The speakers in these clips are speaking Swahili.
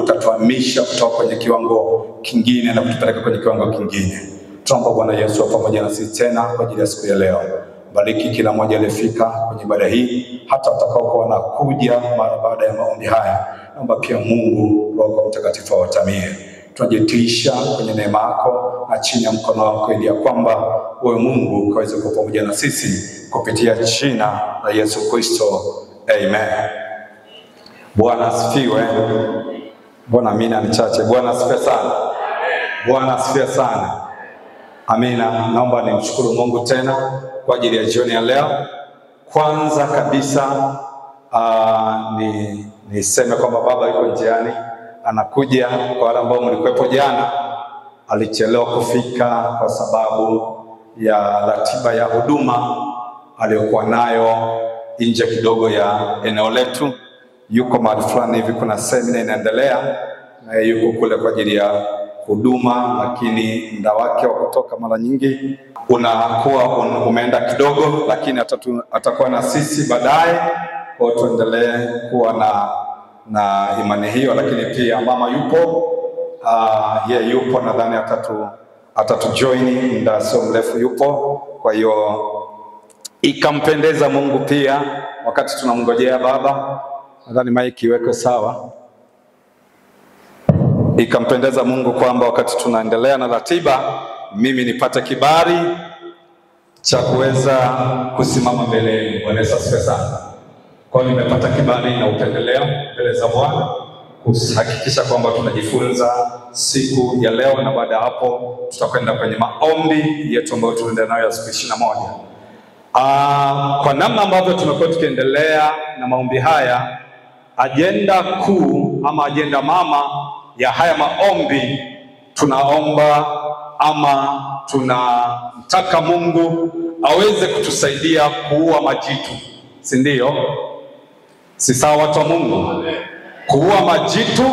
Utatuhamisha kutoka kwenye kiwango kingine na kutupeleka kwenye kiwango kingine. Tunaomba Bwana Yesu pamoja na sisi tena kwa ajili ya siku ya leo. Bariki kila mmoja aliyefika kwenye ibada hii, hata watakaokuwa wanakuja mara baada ya maombi haya. Naomba pia Mungu Roho Mtakatifu awatamie. Tunajitiisha kwenye neema yako na chini ya mkono wako, ili ya kwamba wewe Mungu ukaweze kuwa pamoja na sisi kupitia jina la Yesu Kristo. Amen. Bwana asifiwe. Bwana amina ni chache. Bwana asifiwe sana. Bwana asifiwe sana. Amina. Naomba nimshukuru Mungu tena kwa ajili ya jioni ya leo. Kwanza kabisa niseme kwamba baba yuko njiani anakuja. Kwa wale ambao mlikuwepo jana, alichelewa kufika kwa sababu ya ratiba ya huduma aliyokuwa nayo nje kidogo ya eneo letu. Yuko mahali fulani hivi, kuna semina inaendelea na yuko kule kwa ajili ya huduma, lakini muda wake wa kutoka mara nyingi unakuwa umeenda kidogo, lakini atakuwa na sisi baadaye. Kwa tuendelee kuwa na imani hiyo. Lakini pia mama yupo, yeye yupo, nadhani atatujoin muda sio mrefu yupo. Kwa hiyo ikampendeza Mungu pia wakati tunamngojea baba, nadhani mic iwekwe sawa. Ikampendeza Mungu kwamba wakati tunaendelea na ratiba, mimi nipate kibali cha kuweza kusimama mbele yenu. Bwana Yesu asifiwe sana. Kwa hiyo nimepata kibali na upendeleo mbele za Bwana kuhakikisha kwamba tunajifunza siku ya leo, na baada hapo tutakwenda kwenye maombi yetu ambayo tunaendelea nayo ya siku 21. Kwa namna ambavyo tumekuwa tukiendelea na maombi haya, ajenda kuu ama ajenda mama ya haya maombi, tunaomba ama tunamtaka Mungu aweze kutusaidia kuua majitu, si ndio? Si sawa watu wa Mungu? Kuua majitu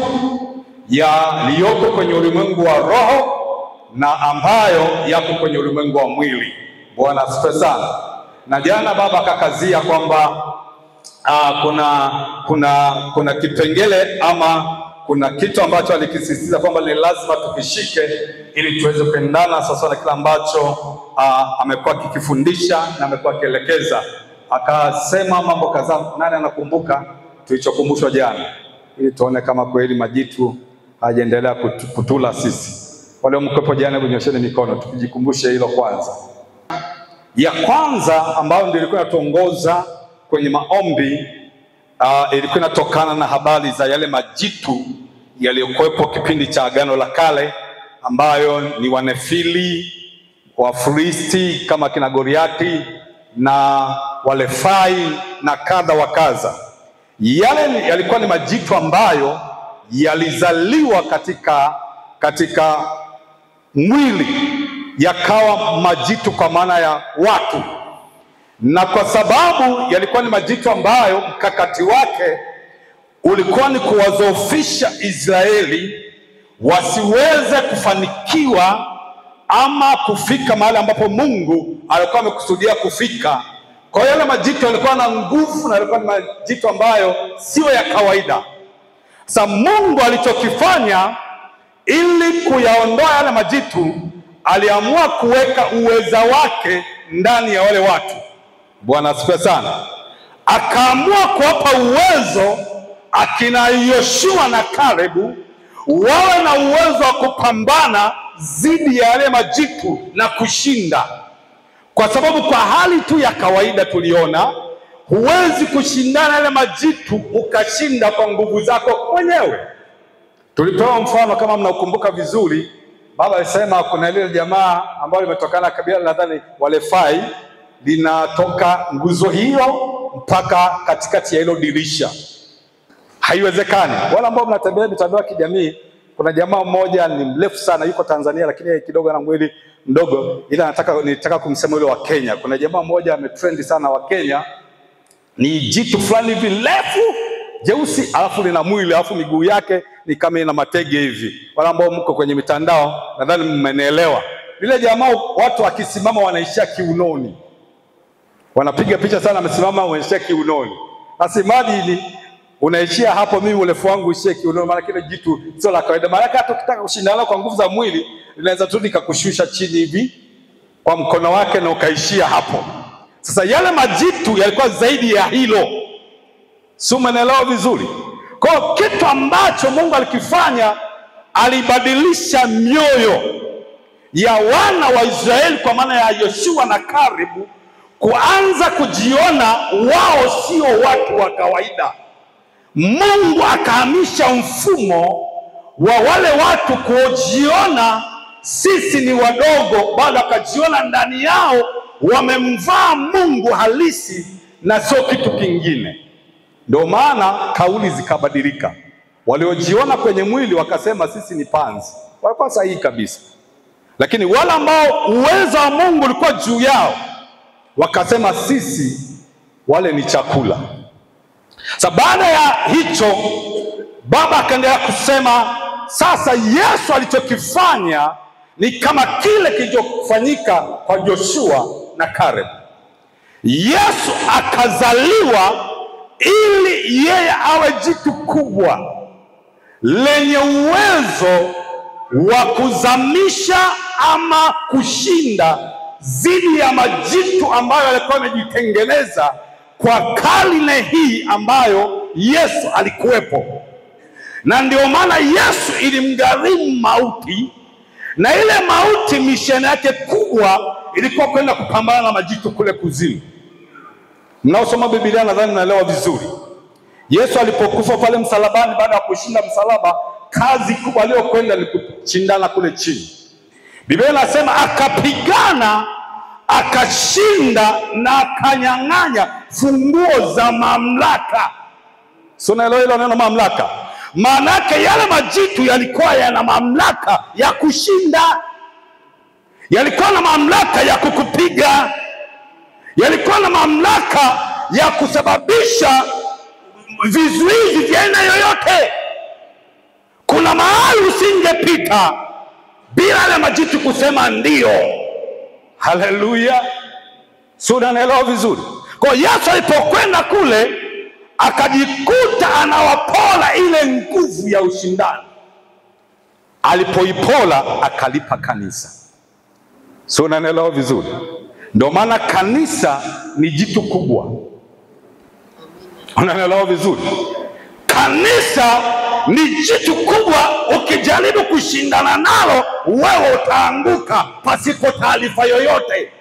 yaliyoko kwenye ulimwengu wa roho na ambayo yako kwenye ulimwengu wa mwili. Bwana asifiwe sana. Na jana baba akakazia kwamba kuna kipengele ama kuna kitu ambacho alikisisitiza kwamba ni lazima tukishike ili tuweze kuendana sasa na kila ambacho amekuwa kikifundisha na amekuwa akielekeza. Akasema mambo kadhaa. Nani anakumbuka tulichokumbushwa jana? Ili tuone kama kweli majitu hajaendelea kutula sisi. Wale mkopo jana, kunyosheni mikono tukijikumbushe hilo kwanza. Ya kwanza ambayo ndio ilikuwa inatuongoza kwenye maombi, ilikuwa inatokana na habari za yale majitu yaliyokuwepo kipindi cha Agano la Kale, ambayo ni Wanefili, Wafilisti kama kina Goliati na Walefai na kadha wa kadha. Yale yalikuwa ni majitu ambayo yalizaliwa katika mwili, yakawa majitu kwa maana ya watu. Na kwa sababu yalikuwa ni majitu ambayo mkakati wake ulikuwa ni kuwazoofisha Israeli wasiweze kufanikiwa ama kufika mahali ambapo Mungu alikuwa amekusudia kufika. Kwa hiyo yale majitu yalikuwa na nguvu na yalikuwa ni majitu ambayo sio ya kawaida. Sasa Mungu alichokifanya ili kuyaondoa yale majitu, aliamua kuweka uweza wake ndani ya wale watu. Bwana asifiwe sana. Akaamua kuwapa uwezo akina Yoshua na Kalebu wawe na uwezo wa kupambana dhidi ya yale majitu na kushinda. Kwa sababu kwa hali tu ya kawaida tuliona, huwezi kushindana yale majitu ukashinda kwa nguvu zako mwenyewe. Tulipewa mfano kama mnakumbuka vizuri, baba alisema kuna ile jamaa ambayo limetokana kabila nadhani Walefai, linatoka nguzo hiyo mpaka katikati ya hilo dirisha. Haiwezekani. Wale ambao mnatembea mitandao ya kijamii, kuna jamaa mmoja ni mrefu sana, yuko Tanzania lakini yeye kidogo ana mwili mdogo, ila nitaka kumsema yule wa Kenya. Kuna jamaa mmoja ametrend sana wa Kenya, ni jitu fulani hivi refu jeusi, alafu lina mwili, alafu miguu yake ni kama ina matege hivi. Wale ambao mko kwenye mitandao nadhani mmenielewa. Lile jamaa watu wakisimama wanaishia kiunoni. Wanapiga picha sana amesimama wanaishia kiunoni. Sasa imagine Unaishia hapo, mimi urefu wangu uishie kiunoni, maana kile jitu sio la kawaida. Maana hata ukitaka kushindana kwa nguvu za mwili, linaweza tu likakushusha chini hivi kwa mkono wake na ukaishia hapo. Sasa yale majitu yalikuwa zaidi ya hilo. Si umeelewa vizuri? Kwa kitu ambacho Mungu alikifanya, alibadilisha mioyo ya wana wa Israeli, kwa maana ya Yoshua na Kalebu, kuanza kujiona wao sio watu wa kawaida. Mungu akahamisha mfumo wa wale watu kujiona sisi ni wadogo, bali akajiona ndani yao wamemvaa Mungu halisi na sio kitu kingine. Ndio maana kauli zikabadilika. Waliojiona kwenye mwili wakasema sisi ni panzi, walikuwa sahihi kabisa. Lakini wale ambao uwezo wa Mungu ulikuwa juu yao wakasema sisi wale ni chakula. Sasa baada ya hicho, baba akaendelea kusema sasa Yesu alichokifanya ni kama kile kilichofanyika kwa Joshua na Caleb. Yesu akazaliwa ili yeye awe jitu kubwa lenye uwezo wa kuzamisha ama kushinda zidi ya majitu ambayo alikuwa amejitengeneza kwa karne hii ambayo Yesu alikuwepo. Na ndio maana Yesu ilimgharimu mauti, na ile mauti misheni yake kubwa ilikuwa kwenda kupambana na majitu kule kuzimu. Mnaosoma Biblia nadhani mnaelewa vizuri. Yesu alipokufa pale msalabani, baada ya kushinda msalaba, kazi kubwa aliyokwenda ni kushindana kule chini. Biblia inasema akapigana, akashinda na akanyang'anya funguo za mamlaka. Sio, naelewa hilo neno mamlaka? Maana yake yale majitu yalikuwa yana mamlaka ya kushinda, yalikuwa na mamlaka ya kukupiga, yalikuwa na mamlaka ya kusababisha vizuizi vya aina yoyote. Kuna mahali usingepita bila yale majitu kusema ndio. Haleluya. Sio, unaelewa vizuri? Kwa Yesu alipokwenda kule akajikuta anawapola ile nguvu ya ushindani. Alipoipola akalipa kanisa. Sio, unaelewa vizuri? Ndio maana kanisa ni jitu kubwa. Unaelewa vizuri? Kanisa ni jitu kubwa, ukijaribu kushindana nalo wewe utaanguka pasipo taarifa yoyote.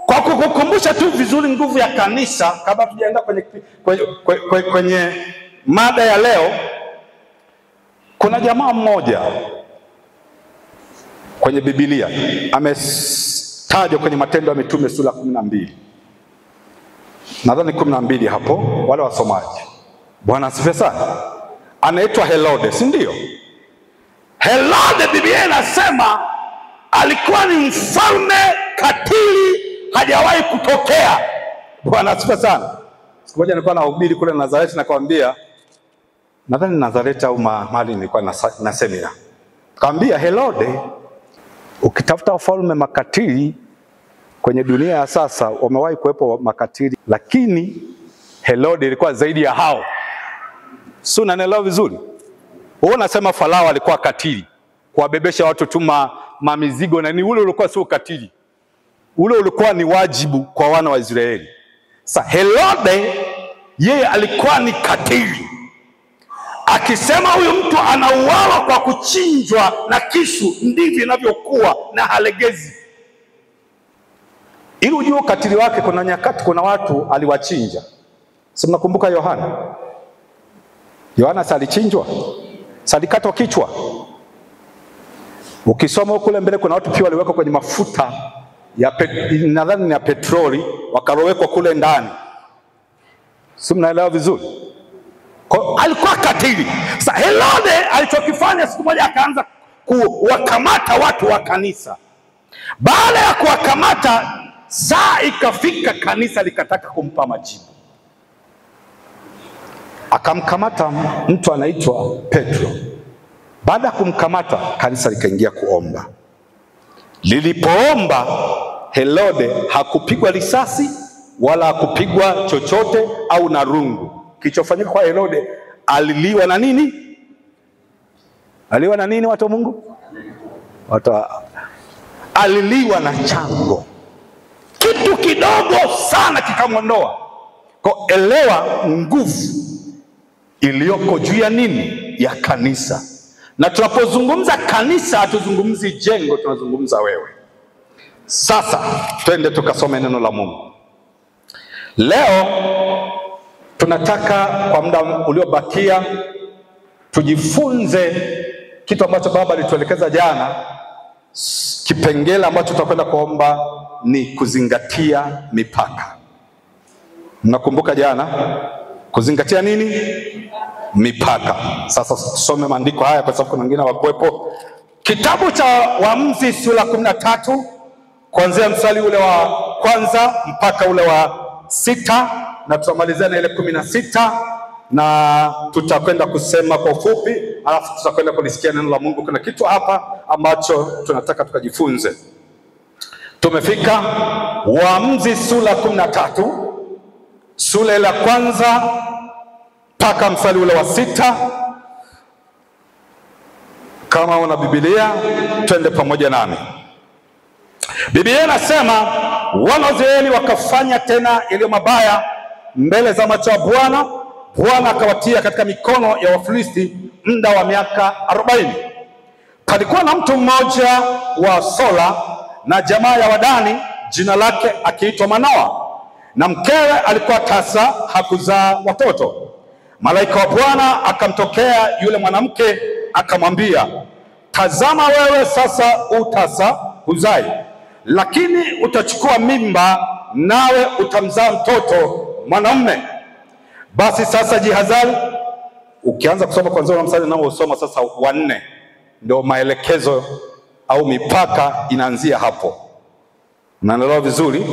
Kwa kukukumbusha tu vizuri nguvu ya kanisa, kabla tujaenda kwenye mada ya leo, kuna jamaa mmoja kwenye Biblia ametajwa kwenye Matendo ya Mitume sura 12. Nadhani 12 hapo, wale wasomaji. Bwana asifiwe sana. Anaitwa Herode, si ndio? Herode, Biblia inasema alikuwa ni mfalme katili, hajawahi kutokea. Bwana asifiwe sana. Siku moja nilikuwa nahubiri kule Nazareti, nakwambia, nadhani Nazareti au mahali nilikuwa na semina. Nikamwambia Herode, ukitafuta wafalme makatili kwenye dunia ya sasa, wamewahi kuwepo makatili, lakini Herode ilikuwa zaidi ya hao. Sio, unanielewa vizuri? Wewe unasema Farao alikuwa katili, kuwabebesha watu tu mamizigo na ni ule ulikuwa sio katili. Ule ulikuwa ni wajibu kwa wana wa Israeli. Sasa Herode yeye alikuwa ni katili. Akisema huyu mtu anauawa kwa kuchinjwa na kisu, ndivyo inavyokuwa na halegezi. Ili ujue ukatili wake, kuna nyakati kuna watu aliwachinja. Si mnakumbuka Yohana? Yohana alichinjwa, alikatwa kichwa. Ukisoma kule mbele kuna watu pia waliwekwa kwenye mafuta ya nadhani ni ya petroli, wakarowekwa kule ndani. Si mnaelewa vizuri? Kwa alikuwa katili. Sasa Herode alichokifanya siku moja akaanza kuwakamata watu wa kanisa. Baada ya kuwakamata, saa ikafika kanisa likataka kumpa majibu. Akamkamata mtu anaitwa Petro. Baada ya kumkamata, kanisa likaingia kuomba. Lilipoomba, Herode hakupigwa risasi wala hakupigwa chochote au na rungu. Kilichofanyika kwa Herode, aliliwa na nini? Aliliwa na nini, watu wa Mungu? Aliliwa na chango. Kitu kidogo sana kikamwondoa. Kwa elewa nguvu iliyoko juu ya nini? Ya kanisa. Na tunapozungumza kanisa hatuzungumzi jengo, tunazungumza wewe. Sasa twende tukasome neno la Mungu. Leo tunataka kwa muda uliobakia tujifunze kitu ambacho baba alituelekeza jana. Kipengele ambacho tutakwenda kuomba ni kuzingatia mipaka. Mnakumbuka jana kuzingatia nini? Mipaka. Sasa tusome maandiko haya kwa sababu kuna wengine hawakuwepo. Kitabu cha Waamuzi sura 13 kuanzia mstari ule wa kwanza mpaka ule wa 6, na tutamalizia na ile 16, na tutakwenda kusema kwa ufupi, alafu tutakwenda kulisikia neno la Mungu. Kuna kitu hapa ambacho tunataka tukajifunze. Tumefika Waamuzi sura 13, sura ya kwanza mpaka mstari ule wa 6. Kama una Biblia twende pamoja nami. Biblia inasema wana wa Israeli wakafanya tena yaliyo mabaya mbele za macho ya Bwana. Bwana akawatia katika mikono ya Wafilisti muda wa miaka 40. Palikuwa na mtu mmoja wa Sola na jamaa ya Wadani, jina lake akiitwa Manoa, na mkewe alikuwa tasa, hakuzaa watoto. Malaika wa Bwana akamtokea yule mwanamke akamwambia, tazama wewe sasa utasa, huzai, lakini utachukua mimba nawe utamzaa mtoto mwanamume. Basi sasa jihadhari. Ukianza kusoma kwanza na mstari nao usoma sasa wa 4, ndio maelekezo au mipaka inaanzia hapo. Unaelewa vizuri?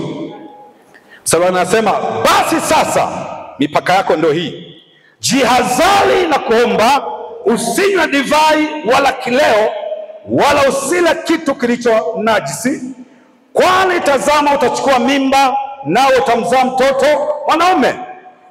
Mstari anasema basi sasa mipaka yako ndio hii: jihadhari na kuomba, usinywe divai wala kileo, wala usile kitu kilicho najisi, kwani tazama utachukua mimba nawe utamzaa mtoto mwanaume,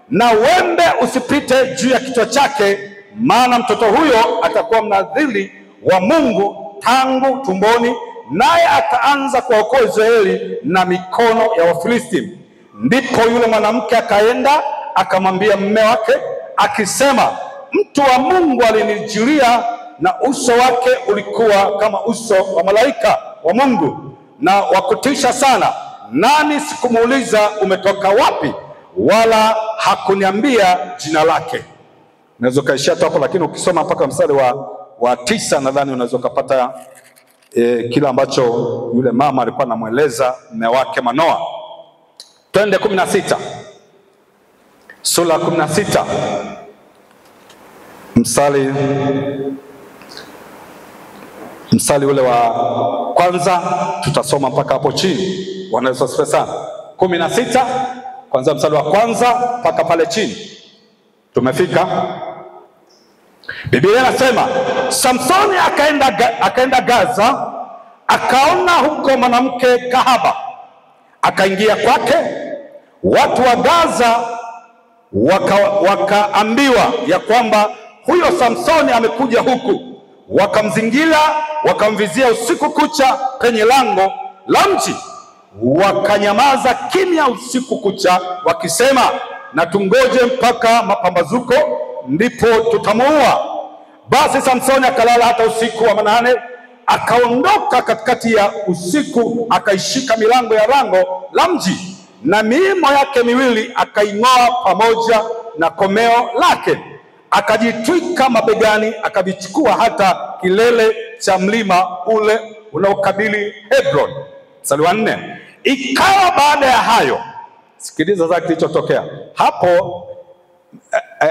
na wembe usipite juu ya kichwa chake, maana mtoto huyo atakuwa mnadhiri wa Mungu tangu tumboni, naye ataanza kuwaokoa Israeli na mikono ya Wafilisti. Ndipo yule mwanamke akaenda akamwambia mume wake akisema, mtu wa Mungu alinijilia, na uso wake ulikuwa kama uso wa malaika wa Mungu, na wakutisha sana. Nani sikumuuliza umetoka wapi, wala hakuniambia jina lake. Unaweza kaishia tu hapo, lakini ukisoma mpaka mstari wa 9 nadhani unaweza kupata kila ambacho yule mama alikuwa anamueleza mume wake Manoa. Twende 16. Sura 16 mstari ule wa kwanza tutasoma mpaka hapo chini. Bwana Yesu asifiwe sana. 16 kwanza mstari wa kwanza mpaka pale chini. Tumefika. Biblia inasema Samsoni akaenda Gaza, akaona huko mwanamke kahaba, akaingia kwake. Watu wa Gaza wakaambiwa ya kwamba huyo Samsoni amekuja huku. Wakamzingira, wakamvizia usiku kucha penye lango la mji. Wakanyamaza kimya usiku kucha wakisema, na tungoje mpaka mapambazuko ndipo tutamuua. Basi Samsoni akalala hata usiku wa manane, akaondoka katikati ya usiku, akaishika milango ya lango la mji, na miimo yake miwili akaing'oa pamoja na komeo lake, akajitwika mabegani, akavichukua hata kilele cha mlima ule unaokabili Hebron. Mstari wa 4. Ikawa baada ya hayo, sikiliza sasa kilichotokea hapo.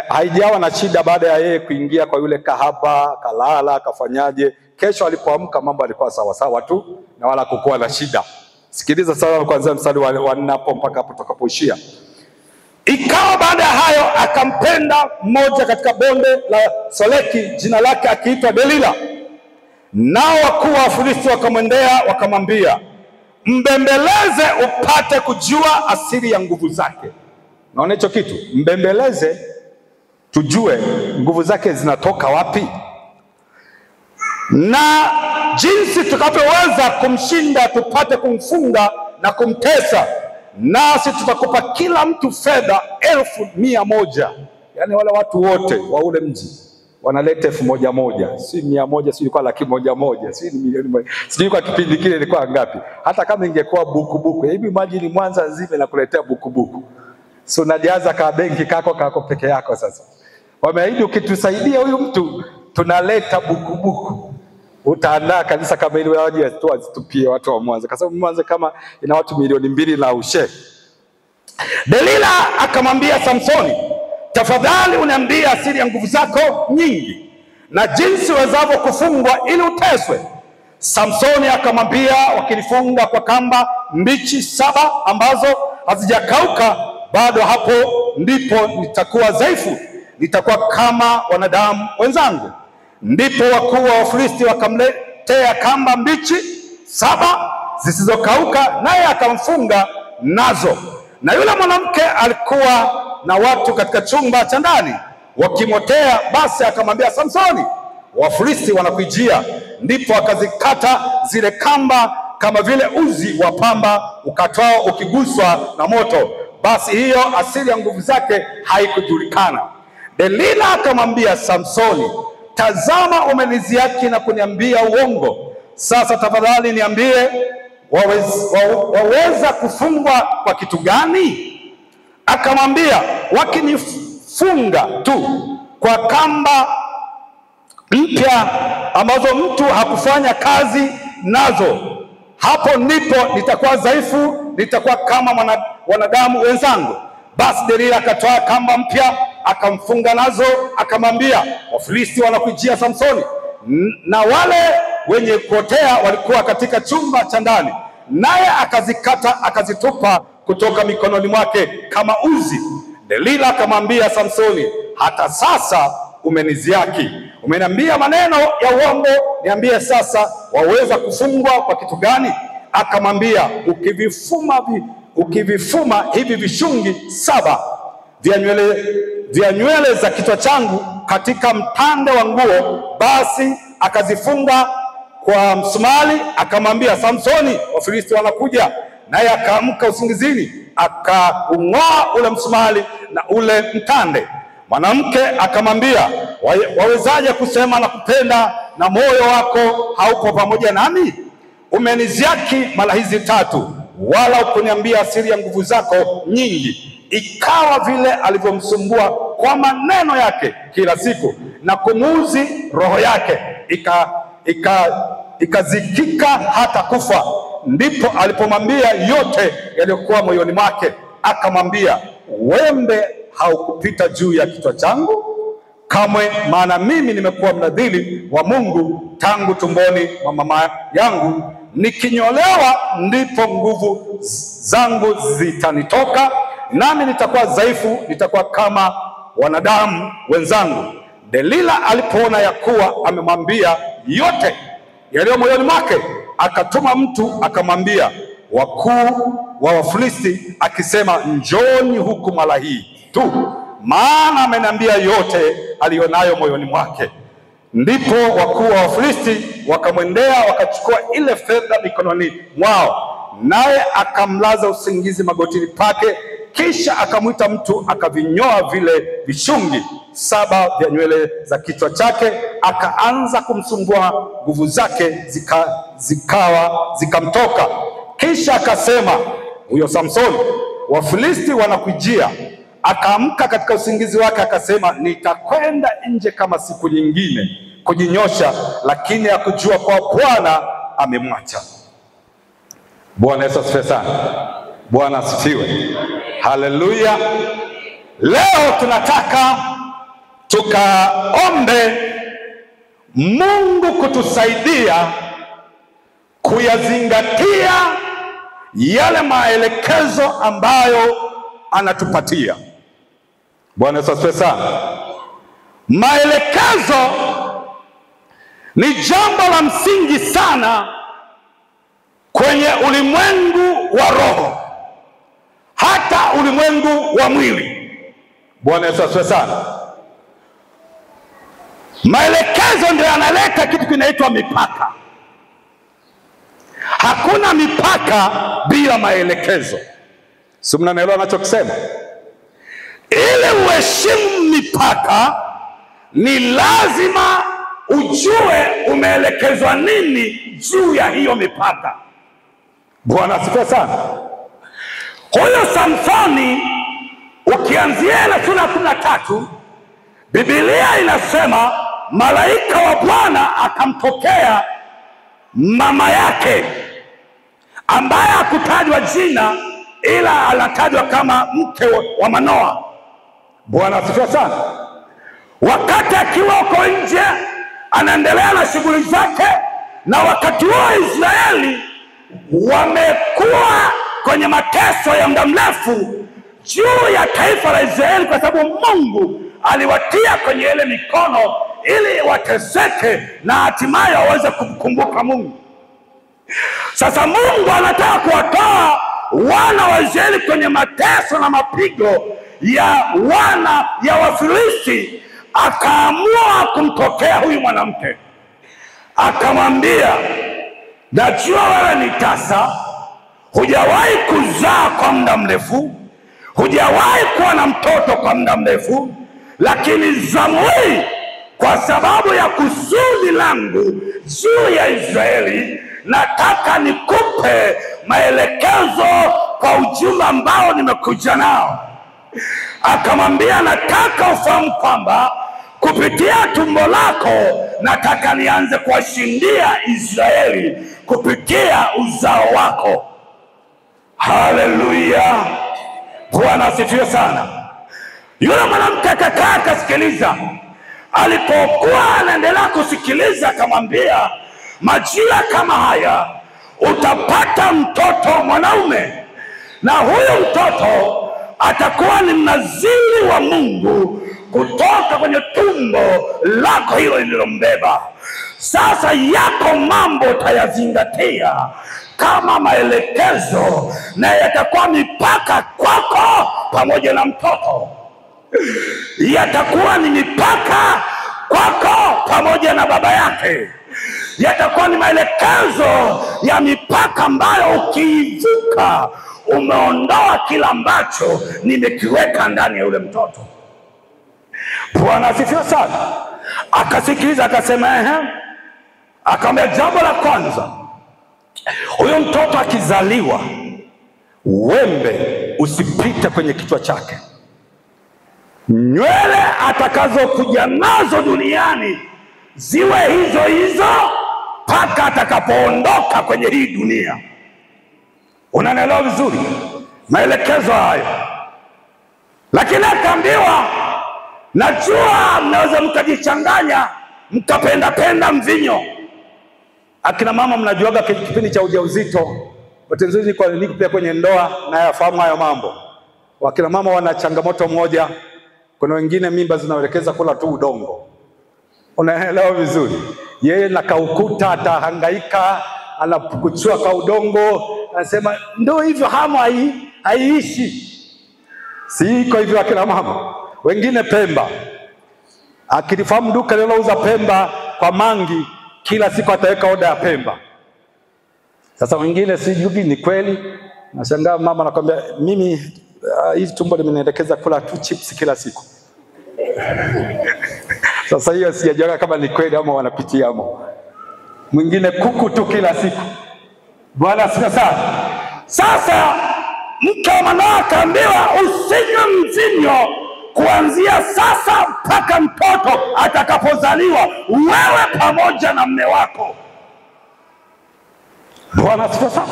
Haijawa na shida baada ya yeye kuingia kwa yule kahaba, kalala, akafanyaje. Kesho alipoamka mambo yalikuwa sawa sawa tu na wala kukuwa na shida. Sikiliza sasa kuanzia mstari wa 4 hapo mpaka hapo tutakapoishia. Ikawa baada ya hayo akampenda mmoja katika bonde la Soleki, jina lake akiitwa Delila. Nao wakuu wa Wafilisti wakamwendea wakamwambia, mbembeleze upate kujua asili ya nguvu zake. Naona hicho kitu, mbembeleze tujue nguvu zake zinatoka wapi na jinsi tutakavyoweza kumshinda, tupate kumfunga na kumtesa. Nasi tutakupa kila mtu fedha 100,000. Yaani wale watu wote wa ule mji wanaleta 1,000, si 100, si ilikuwa 100,000, si ni 1,000,000, sijui kwa kipindi kile ilikuwa ngapi. Hata kama ingekuwa buku buku, hebu imagine Mwanza nzima inakuletea buku buku, so unajaza ka benki kako peke yako. Sasa wameahidi ukitusaidia huyu mtu tunaleta buku buku. Utaandaa kanisa kama ile waje tu azitupie watu wa Mwanza, kwa sababu Mwanza kama ina watu 2,000,000 na ushe. Delila akamwambia Samsoni, tafadhali uniambie asili ya nguvu zako nyingi na jinsi wezavyo kufungwa ili uteswe. Samsoni akamwambia, wakinifunga kwa kamba mbichi 7 ambazo hazijakauka bado, hapo ndipo nitakuwa dhaifu, nitakuwa kama wanadamu wenzangu. Ndipo wakuu wa Wafilisti wakamletea kamba mbichi 7 zisizokauka, naye akamfunga nazo. Na yule mwanamke alikuwa na watu katika chumba cha ndani wakimotea. Basi akamwambia Samsoni, Wafilisti wanakujia. Ndipo akazikata zile kamba kama vile uzi wa pamba ukatwao ukiguswa na moto. Basi hiyo asili ya nguvu zake haikujulikana. Delila akamwambia Samsoni, tazama umeniziaki na kuniambia uongo. Sasa tafadhali niambie, waweza kufungwa kwa kitu gani? Akamwambia, wakinifunga tu kwa kamba mpya ambazo mtu hakufanya kazi nazo, hapo ndipo nitakuwa dhaifu, nitakuwa kama wanadamu wenzangu. Basi Delila akatoa kamba mpya akamfunga nazo, akamwambia, Wafilisti wanakujia Samsoni. Na wale wenye kuotea walikuwa katika chumba cha ndani, naye akazikata akazitupa kutoka mikononi mwake kama uzi. Delila akamwambia Samsoni, hata sasa umeniziaki, umeniambia maneno ya uongo, niambie sasa waweza kufungwa kwa kitu gani? Akamwambia, ukivifuma hivi vishungi 7 vya nywele za kichwa changu katika mtande wa nguo. Basi akazifunga kwa msumali. Akamwambia Samsoni, Wafilisti wanakuja. Naye akaamka usingizini, akaung'oa ule msumali na ule mtande. Mwanamke akamwambia, wawezaje kusema na kupenda na moyo wako haupo pamoja nami? Umeniziaki mara hizi 3, wala hukuniambia siri ya nguvu zako nyingi. Ikawa vile alivyomsumbua kwa maneno yake kila siku na kumuuzi roho yake, ikazikika hata kufa. Ndipo alipomwambia yote yaliyokuwa moyoni mwake. Akamwambia, wembe haukupita juu ya kichwa changu kamwe, maana mimi nimekuwa mnadhiri wa Mungu tangu tumboni mwa mama yangu. Nikinyolewa ndipo nguvu zangu zitanitoka, nami nitakuwa dhaifu, nitakuwa kama wanadamu wenzangu. Delila alipoona ya kuwa amemwambia yote yaliyo moyoni mwake, akatuma mtu akamwambia wakuu wa Wafilisti akisema, njooni huku mara hii tu, maana ameniambia yote alionayo moyoni mwake. Ndipo wakuu wa Wafilisti wakamwendea, wakachukua ile fedha mikononi mwao, naye akamlaza usingizi magotini pake. Kisha akamwita mtu akavinyoa vile vishungi 7 vya nywele za kichwa chake, akaanza kumsumbua, nguvu zake zikamtoka. Kisha akasema, huyo Samsoni, Wafilisti wanakujia. Akaamka katika usingizi wake akasema, nitakwenda nje kama siku nyingine kujinyosha, lakini hakujua kwa Bwana amemwacha. Bwana Yesu asifiwe sana. Bwana asifiwe. Haleluya. Leo tunataka tukaombe Mungu kutusaidia kuyazingatia yale maelekezo ambayo anatupatia. Bwana Yesu asifiwe sana. Maelekezo ni jambo la msingi sana kwenye ulimwengu wa roho, hata ulimwengu wa mwili. Bwana Yesu asifiwe sana. Maelekezo ndio yanaleta kitu kinaitwa mipaka. Hakuna mipaka bila maelekezo. Si mnanielewa ninachokisema? Ili uheshimu mipaka ni lazima ujue umeelekezwa nini juu ya hiyo mipaka. Bwana asifiwe sana. Huyo Samsoni ukianzia ile sura ya 13, Biblia inasema malaika wa Bwana akamtokea mama yake, ambaye hakutajwa jina ila anatajwa kama mke wa Manoa. Bwana asifiwe sana. Wakati akiwa huko nje anaendelea na shughuli zake, na wakati huo Israeli wamekuwa kwenye mateso ya muda mrefu juu ya taifa la Israeli, kwa sababu Mungu aliwatia kwenye ile mikono ili wateseke na hatimaye waweze kumkumbuka Mungu. Sasa Mungu anataka kuwatoa wana wa Israeli kwenye mateso na mapigo ya wana ya Wafilisti. Akaamua kumtokea huyu mwanamke, akamwambia, najua wewe ni tasa, hujawahi kuzaa kwa muda mrefu, hujawahi kuwa na mtoto kwa muda mrefu, lakini zamu hii kwa sababu ya kusudi langu juu ya Israeli nataka nikupe maelekezo kwa ujumbe ambao nimekuja nao. Akamwambia, nataka ufahamu kwamba kupitia tumbo lako nataka nianze kuwashindia Israeli kupitia uzao wako. Haleluya, Bwana asifiwe sana. Yule mwanamke akakaa akasikiliza. Alipokuwa anaendelea kusikiliza, akamwambia, majira kama haya utapata mtoto mwanaume, na huyo mtoto atakuwa ni mnaziri wa Mungu kutoka kwenye tumbo lako hilo lililombeba. Sasa yako mambo utayazingatia kama maelekezo, na yatakuwa mipaka kwako pamoja na mtoto. Yatakuwa ni mipaka kwako pamoja na baba yake. Yatakuwa ni maelekezo ya mipaka ambayo ukiivuka umeondoa kila ambacho nimekiweka ndani ya yule mtoto. Bwana asifiwe sana. Akasikiliza akasema ehe. Akamwambia, jambo la kwanza, huyo mtoto akizaliwa wembe usipite kwenye kichwa chake. Nywele atakazokuja nazo duniani ziwe hizo hizo mpaka atakapoondoka kwenye hii dunia. Unanielewa vizuri maelekezo hayo? Lakini akaambiwa, najua mnaweza mkajichanganya mkapenda penda mvinyo. Akina mama mnajuaga kipindi cha ujauzito, bahati nzuri kwa niko pia kwenye ndoa na yafahamu hayo mambo. Wakina mama wana changamoto moja, kuna wengine mimba zinaelekeza kula tu udongo. Unaelewa vizuri? Yeye na kaukuta atahangaika, anapukuchua kwa udongo, anasema ndio hivyo, hamu haiishi. Si iko hivyo akina mama? Wengine pemba. Akilifahamu duka linalouza pemba kwa mangi, kila siku ataweka oda ya pemba. Sasa wengine sijui ni kweli, nashangaa mama anakuambia mimi hii tumbo limenielekeza kula tu chips kila siku. Sasa hiyo sijajua kama ni kweli ama wanapitia amo. Mwingine kuku tu kila siku. Bwana asifiwe sana. Sasa mke wa Manoa akaambiwa usinywe mvinyo kuanzia sasa mpaka mtoto atakapozaliwa, wewe pamoja na mme wako. Bwana asifiwe sana.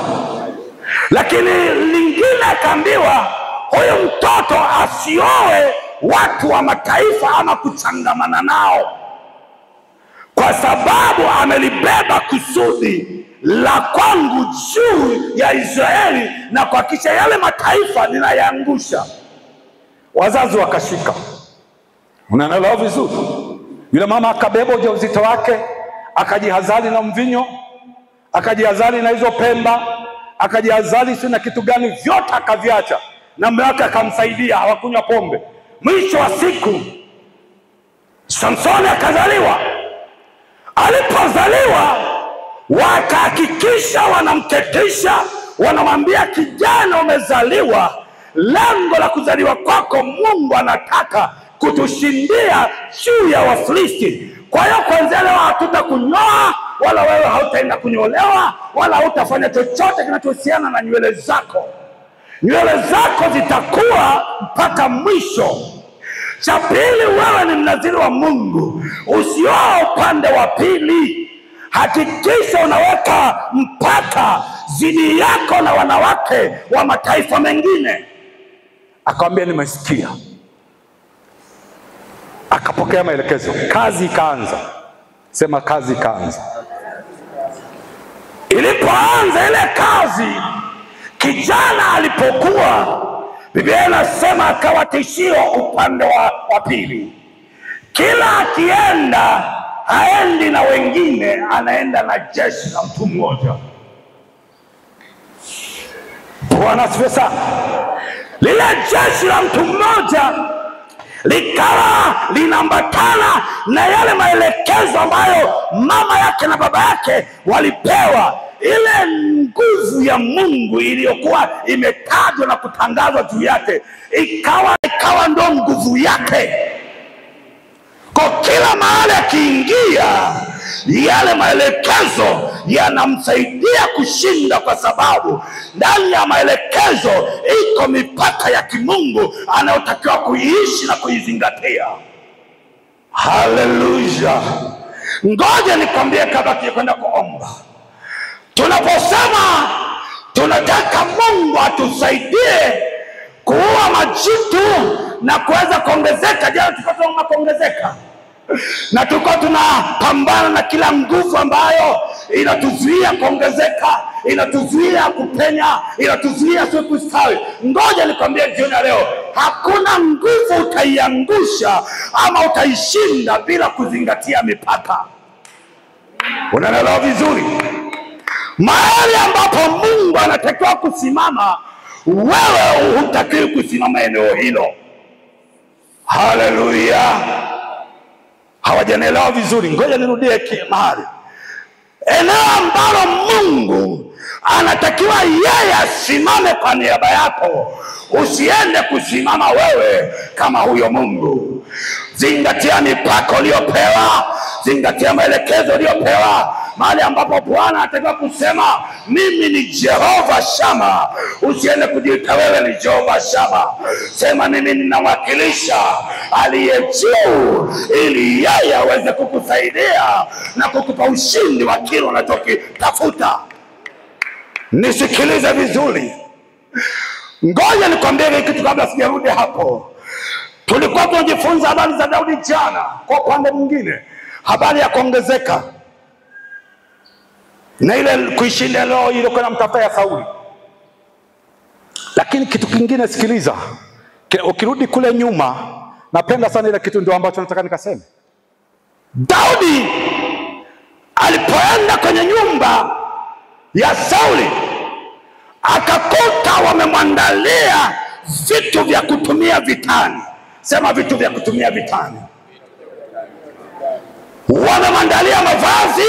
Lakini lingine akaambiwa huyu mtoto asioe watu wa mataifa ama kuchangamana nao, kwa sababu amelibeba kusudi la kwangu juu ya Israeli na kuhakikisha yale mataifa ninayaangusha. Wazazi wakashika. Unaelewa vizuri? Yule mama akabeba ujauzito wake, akajihadhari na mvinyo, akajihadhari na hizo pemba, akajihadhari si na kitu gani, vyote akaviacha, na mume wake akamsaidia, hawakunywa pombe. Mwisho wa siku Samsoni akazaliwa. Alipozaliwa wakahakikisha wanamketisha, wanamwambia kijana, umezaliwa, lengo la kuzaliwa kwako Mungu anataka kutushindia juu ya Wafilisti. Kwa hiyo kuanzia leo hatutakunyoa, wala wewe hautaenda kunyolewa, wala hautafanya chochote kinachohusiana na nywele zako. Nywele zako zitakuwa mpaka mwisho. Cha pili, wewe ni mnaziri wa Mungu, usioe upande wa pili. Hakikisha unaweka mpaka zidi yako na wanawake wa mataifa mengine. Akamwambia nimesikia. Akapokea maelekezo, kazi ikaanza. Sema kazi ikaanza. Ilipoanza ile kazi, kijana alipokuwa, Biblia inasema akawa tishio upande wa pili. Kila akienda haendi na wengine, anaenda na jeshi la mtu mmoja. Bwana asifiwe sana. Lile jeshi la mtu mmoja likawa linaambatana na yale maelekezo ambayo mama yake na baba yake walipewa. Ile nguvu ya Mungu iliyokuwa imetajwa na kutangazwa juu yake ikawa ndo nguvu yake. Kwa kila mahali akiingia, yale maelekezo yanamsaidia kushinda, kwa sababu ndani ya maelekezo iko mipaka ya kimungu anayotakiwa kuiishi na kuizingatia. Haleluya. Ngoja nikwambie kabla tujakwenda kuomba. Tunaposema tunataka Mungu atusaidie kuua majitu na kuweza kuongezeka, jana tulikuwa tunaomba kuongezeka, na tulikuwa tunapambana na kila nguvu ambayo inatuzuia kuongezeka, inatuzuia kupenya, inatuzuia sio kustawi. Ngoja nikwambie jioni ya leo, hakuna nguvu utaiangusha ama utaishinda bila kuzingatia mipaka. Unaelewa vizuri? Mahali ambapo Mungu anatakiwa kusimama, wewe hutakiwi kusimama eneo hilo. Haleluya. Hawajanielewa vizuri, ngoja nirudie mahali. Eneo ambalo Mungu anatakiwa yeye asimame kwa niaba yako, usiende kusimama wewe kama huyo Mungu. Zingatia mipaka uliyopewa, zingatia maelekezo uliyopewa. Mahali ambapo Bwana anataka kusema mimi ni Jehova Shama, usiende kujiita wewe ni Jehova Shama. Sema mimi ninawakilisha aliye juu, ili yeye aweze kukusaidia na kukupa ushindi wa kile unachokitafuta. Nisikilize vizuri. Ngoja nikwambie kitu kabla sijarudi hapo. Tulikuwa tunajifunza habari za Daudi jana, kwa upande mwingine habari ya kuongezeka na ile kuishinda leo ilikuwa inamtafuta ya Sauli. Lakini kitu kingine, sikiliza, ukirudi kule nyuma, napenda sana ile kitu ndio ambacho nataka nikaseme. Daudi alipoenda kwenye nyumba ya Sauli akakuta wamemwandalia vitu vya kutumia vitani. Sema vitu vya kutumia vitani. Wamemwandalia mavazi,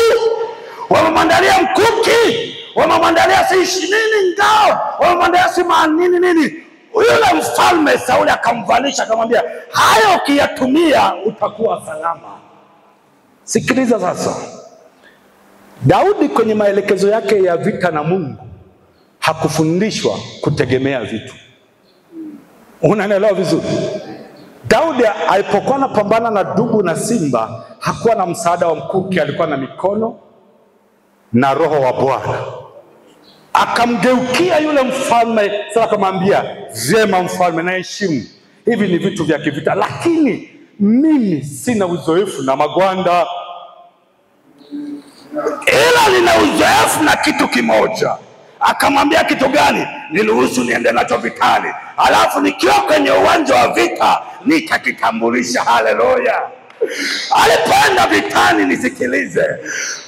wamemwandalia mkuki, wamemwandalia si nini ngao, wamemwandalia si nini nini. Yule mfalme Sauli akamvalisha, akamwambia hayo ukiyatumia utakuwa salama. Sikiliza sasa, Daudi kwenye maelekezo yake ya vita na Mungu hakufundishwa kutegemea vitu. Unanielewa vizuri? Daudi alipokuwa anapambana na dubu na simba hakuwa na msaada wa mkuki, alikuwa na mikono na roho wa Bwana. Akamgeukia yule mfalme sasa akamwambia, vyema mfalme, naheshimu hivi ni vitu vya kivita, lakini mimi sina uzoefu na magwanda, ila nina uzoefu na kitu kimoja. Akamwambia kitu gani? Niruhusu niende nacho vitani, alafu nikiwa kwenye uwanja wa vita nitakitambulisha. Haleluya. Alipoenda vitani, nisikilize,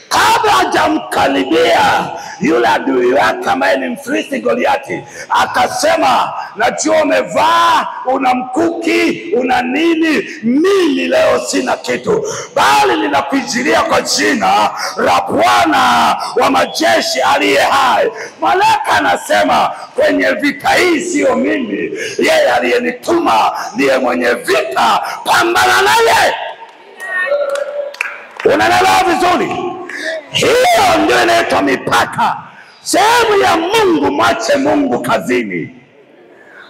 Kabla hajamkaribia yule adui wake ambaye ni Mfilisti Goliati, akasema, najua umevaa, una mkuki, una nini, mimi leo sina kitu, bali ninakuijilia kwa jina la Bwana wa majeshi aliye hai. Malaika anasema kwenye vita hii sio mimi, yeye aliyenituma ndiye mwenye vita, pambana naye. Unaelewa vizuri? Hiyo ndio inaitwa mipaka. Sehemu ya Mungu, mwache Mungu kazini.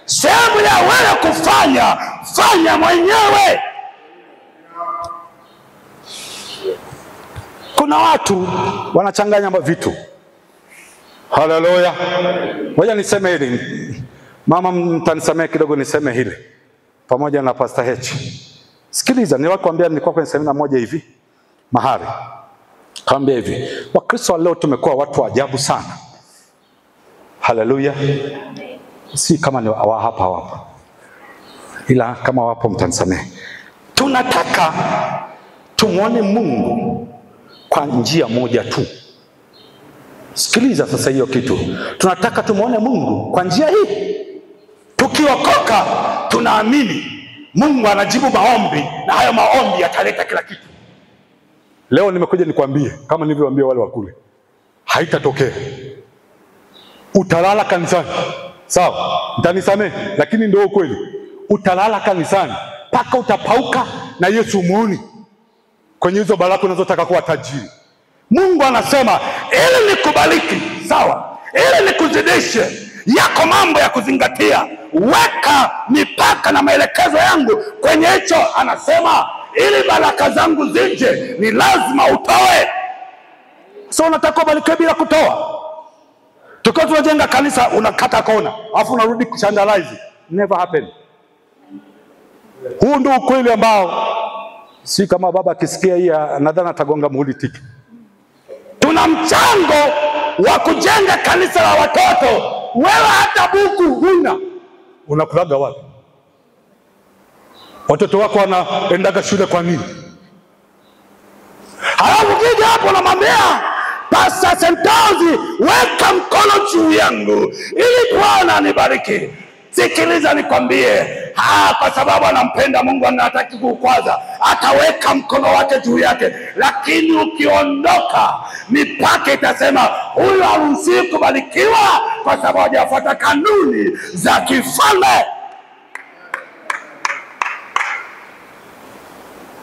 Sehemu ya wewe kufanya, fanya mwenyewe. Kuna watu wanachanganya vitu. Haleluya. Ngoja niseme hili. Mama, mtanisamee kidogo niseme hili. Pamoja na Pastor H. Sikiliza, niliwaambia nilikuwa kwenye semina moja hivi mahali. Kaambia hivi, Wakristo leo tumekuwa watu wa ajabu sana. Haleluya. Si kama ni wa hapa wapo, ila kama wapo mtanisamehe. Tunataka tumuone Mungu kwa njia moja tu. Sikiliza sasa hiyo kitu. Tunataka tumuone Mungu kwa njia hii. Tukiokoka tunaamini Mungu anajibu maombi, na hayo maombi yataleta kila kitu. Leo nimekuja nikwambie kama nilivyowaambia wale wakule, haitatokea. Utalala kanisani. Sawa, mtanisamehe, lakini ndio ukweli. Utalala kanisani paka utapauka na Yesu umuoni kwenye hizo baraka unazotaka kuwa tajiri. Mungu anasema ili nikubariki, sawa, ili nikuzidishe, yako mambo ya kuzingatia. Weka mipaka na maelekezo yangu kwenye hicho. Anasema ili baraka zangu zije ni lazima utoe. So unataka ubarikiwe bila kutoa? Tukiwa tunajenga kanisa unakata kona, alafu unarudi kushandalize. Never happen. Huu ndio ukweli ambao si kama baba akisikia hii nadhani atagonga muhuri tiki. Tuna mchango wa kujenga kanisa la watoto, wewe hata buku huna. Unakulaga wapi? Watoto wako wanaendaga shule kwa nini? Halafu kija hapo unamwambia Pastor Sentozi, weka mkono juu yangu ili Bwana anibariki. Sikiliza nikwambie, kwa sababu anampenda Mungu, anataka kukwaza, ataweka mkono wake juu yake. Lakini ukiondoka, mipaka itasema huyu haruhusiwi kubarikiwa kwa sababu hajafuata kanuni za kifalme.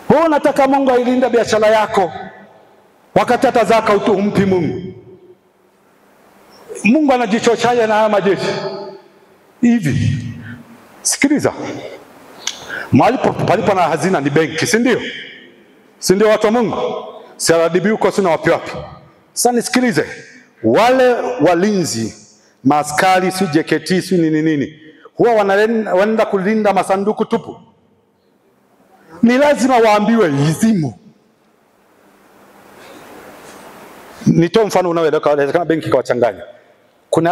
Wewe unataka Mungu ailinde biashara yako, wakati hata zaka humpi Mungu. Mungu anajichochaje na haya majeshi hivi? Sikiliza, mahali palipo na hazina ni benki, si ndio? Si ndio watu wa Mungu? CRDB huko sina wapi wapi. Sasa nisikilize, wale walinzi, maaskari, si JKT, si nini nini, huwa wanaenda kulinda masanduku tupu. Ni lazima waambiwe izimo. Nitoe mfano unaoeleweka, inawezekana benki ikawachanganya. Kuna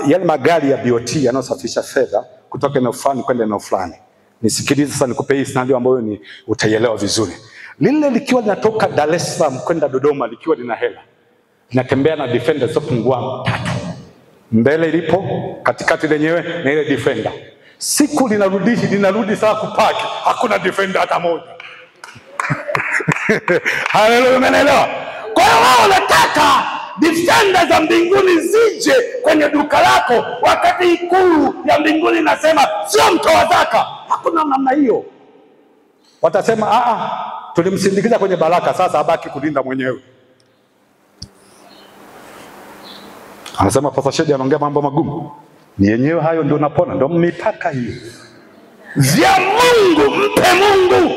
yale magari ya BOT yanayosafirisha fedha kutoka eneo fulani kwenda eneo fulani. Nisikilize sasa nikupe hii scenario ambayo ni utaielewa vizuri. Lile likiwa linatoka Dar es Salaam kwenda Dodoma likiwa lina hela, linatembea na defender zisizopungua 3. Mbele ilipo, katikati lenyewe na ile defender. Siku linarudi saa kupaki, hakuna defender hata moja. Haleluya, umeelewa? Kwa hiyo wao wanataka defender za mbinguni zije kwenye duka lako, wakati ikulu ya mbinguni inasema sio mtoa zaka. Hakuna namna hiyo. Watasema tulimsindikiza kwenye baraka, sasa abaki kulinda mwenyewe. Anasema Pastor Shedi anaongea mambo magumu. Ni yenyewe hayo ndio unapona, ndio mipaka hiyo. Vya Mungu mpe Mungu,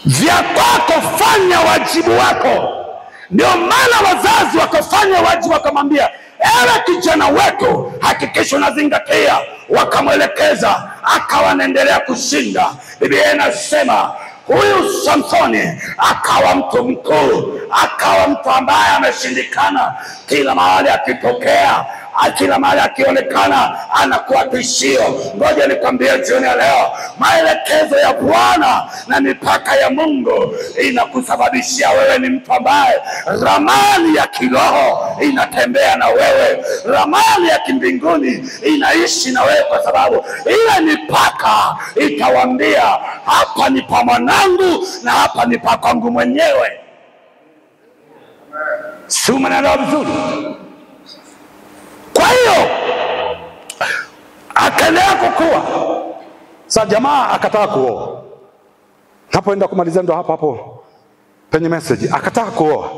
vya kwako fanya wajibu wako. Ndio maana wazazi wakafanya wajibu, wakamwambia ewe kijana wetu hakikisha unazingatia. Wakamwelekeza, akawa anaendelea kushinda. Biblia inasema huyu Samsoni akawa mtu mkuu, akawa mtu ambaye ameshindikana. Kila mahali akitokea Kila mahali akionekana anakuwa tishio. Ngoja nikwambie jioni ya leo, maelekezo ya Bwana na mipaka ya Mungu inakusababishia wewe ni mtu ambaye ramani ya kiroho inatembea na wewe, ramani ya kimbinguni inaishi na wewe, kwa sababu ile mipaka itawaambia hapa ni pa mwanangu na hapa ni pa kwangu mwenyewe. Si umeelewa vizuri? Kwa hiyo akaendelea kukua. Sasa jamaa akataka kuoa. Napoenda kumalizia ndo hapo hapo penye message. Akataka kuoa.